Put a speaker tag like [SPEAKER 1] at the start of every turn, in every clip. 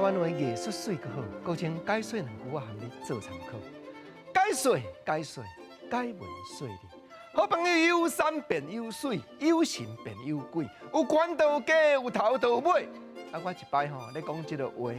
[SPEAKER 1] 灣話藝術媠閣好，閣將解說兩句我含你做參考。解說解說解文說理，好朋友有山便有水，有神便有鬼，有懸就有假，有頭就有尾。啊，我一擺吼咧講這个話，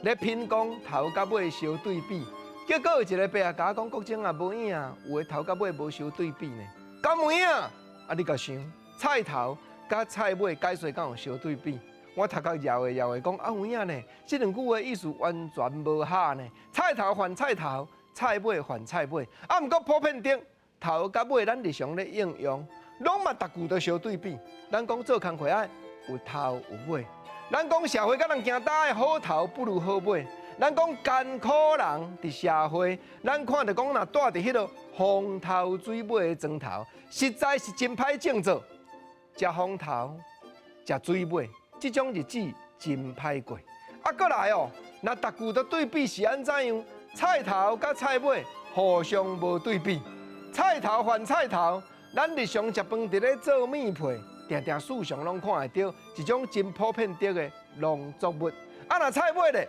[SPEAKER 1] 咧品講頭佮尾相對比，結果有一个伯仔共我講國政啊無影啊，有的頭佮尾無相對比呢，敢有影？啊，你共想，菜頭佮菜尾解說敢有相對比？我頭殼搖的搖的講啊有影呢，這兩句話意思完全無合呢。菜頭還菜頭，菜尾還菜尾。啊，毋過普遍頂頭佮尾，咱日常咧應用，攏嘛逐句都相對比。咱講做工課愛有頭有尾，咱講社會佮人行搭的好頭不如好尾。咱講艱苦人佇社會，咱看著講若蹛佇彼个風頭水尾的磚頭，實在是真歹種做。食風頭，食水尾。這種日子真歹過。啊，閣來哦，若逐句都對比是按怎樣？菜頭佮菜尾互相無對比，菜頭還菜頭。咱日常食飯佇咧做麵皮，定定市場攏看會著一種真普遍著的農作物。啊，若菜尾咧，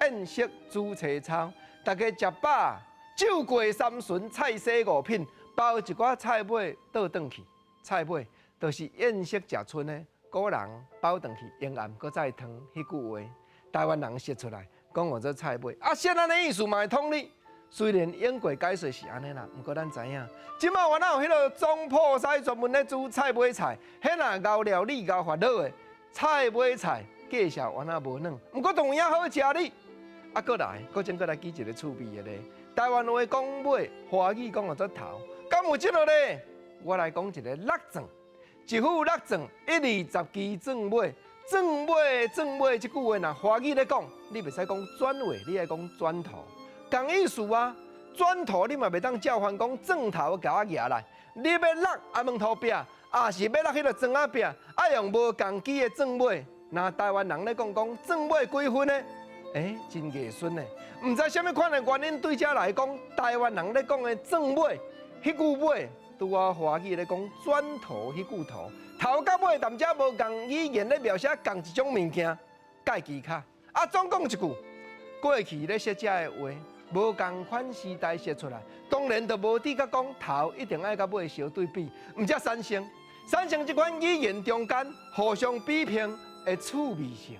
[SPEAKER 1] 宴席煮青草，大家食飽，酒過三巡，菜洗五品，包一寡菜尾倒轉去。菜尾就是宴席食賰的。古人包轉去，永暗閣再湯，彼句話，台灣人說出來，講號做菜尾。啊，現按呢意思嘛會統一。雖然英國解說是按呢啦，毋過咱知影，這馬原來有彼个總鋪師專門咧煮菜尾菜，彼若熬料理熬發老的菜尾菜，介紹原來無軟，毋過同樣好食哩。啊，閣來，閣將閣來舉一个趣味的例，台灣話講尾，華語講號做頭，敢有這个咧？我來講一个六鑽。一副六鑽，一二十支鑽尾，鑽尾鑽尾這句話，若華語咧講，你袂使講轉尾，你愛講轉頭，仝意思啊。轉頭你嘛袂當照翻講鑽頭共我舉來，你欲落阿門頭壁，抑是欲落彼个磚仔壁，愛用無仝支的鑽尾。若台灣人咧講講鑽尾幾分呢？欸，真藝術呢。毋知啥物款的原因，對這來講，台灣人咧講的鑽尾，彼句尾。拄仔華語咧講轉頭彼句頭，頭佮尾踮遮無仝語言咧描寫仝一種物件，蓋技巧。啊，總講一句，過去咧說這个話，無仝款時代說出來，當然就無佇甲講頭一定愛佮尾相對比，毋才產生產生這款語言中間互相比拼的趣味性。